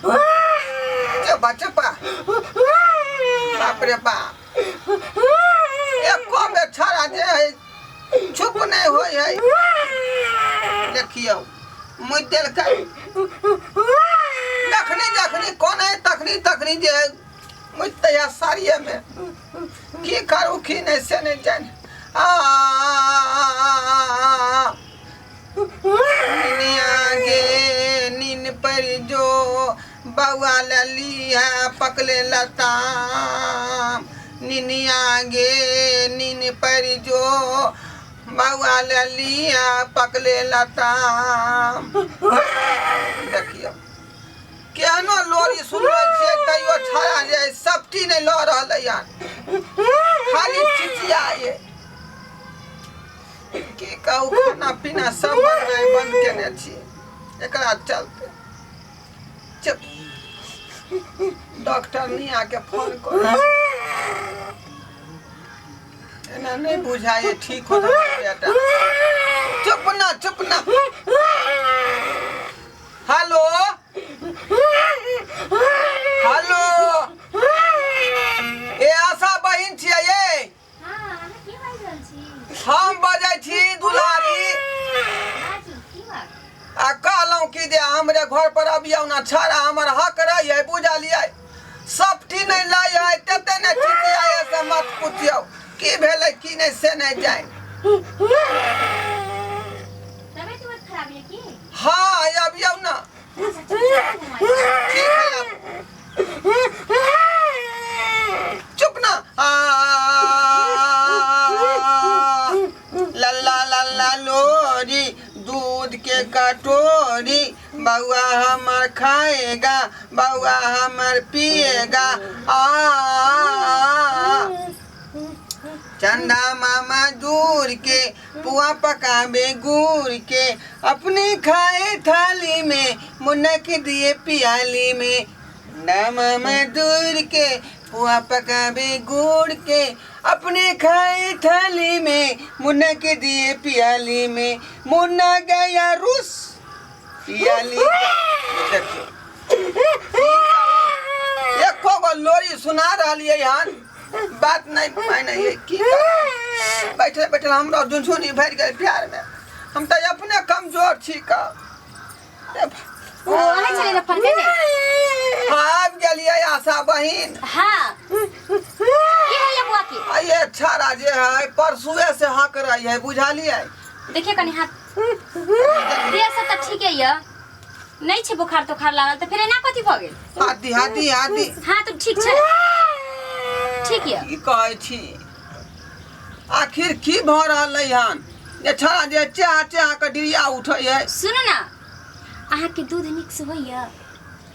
चुपा चुपा बाप रे बाप एको बेर छड़ा जे है चुप नहीं होय है देखियौ मुझ देलकै जखनी जखनी कोन है तखनी तखनी जे है मुझ तैया साड़िए में की करू की नहीं से नहीं जान आ निनिया गे नीन पर जो बउआ लली है पकले लताम निनिया गे नीन पर जो बउआ लली है पकले लताम। देखियौ केहनो लोरी सुनबै छियै तैयो छाया जे सबटी नहि लऽ रहलै हन, खाली चिचियाए। की कहू, खाना पीना सब बननाइ बंद केने छी एकरा चलते। चुप, डॉक्टर निया के फोन कर। एना नहीं बुझाइए ठीक हो बेटा। चुप ना, चुप ना। हेलो हेलो, ए आशा बहिन छियै ये? हाँ, अहाँ के बाजि रहल छी? हम बजै छी दुलारी। बाजू, की बात? आ कहलहुँ कि जे हमरे घर पर अबियौ ना, छाड़ा हमर हक रहै, बुझलियै? सपटी नहि लै है, तते ने चिचियाए से मत पुछियौ की भेलै की नहि से नहि जानि। तबियत उबियत खराब यऽ की? हाँ, अबियौ ना। अच्छा, ठीक छै, आबू हम आइ। ठीक है, आबू। चुप ना। आ लल्ला लल्ला लोरी दूध के कटोरी, बउआ हमर खाएगा बउआ हमर पिएगा। आ चंदा मामा दूर के पुआ पकावे गुड़ के, अपने खाए थाली में मुन्ना के दिए पियाली में। चंदा मामा दूर के पुआ पकावे गुड़ के, अपने खाए थाली में मुन्ना के दिए पियाली में। मुन्ना गया रूस पियाली। देखियौ एको गो लोरी सुना रहलियै हन, बात नहीं मानै है। की करब? बैठल बैठल हमरो झुनझुनी भरि गेल प्यार में। हम तऽ अपने कमजोर छी का। ओ अहाँ छलै ने फोन केने? हाँ, आबि गेलियै आशा बहिन। हाँ, की होइए बुआ के? आ ये छाड़ा जे है परसुए से हक रही है, बुझलियै? देखिए कनी हाथ देह सब तऽ ठीके यऽ, नहि छै बोखार तोखार लागल, तऽ फेर एना कथी भऽ गेल? हाथी हाथी हाथी। हाँ तऽ ठीक छै, ठीक यऽ। की कहै छी, आखिर की भऽ रहलै हन जे छड़ा जे चाह चाह के डिरिया उठै है? सुनू ने, अहाँके दूध नीक से होइए?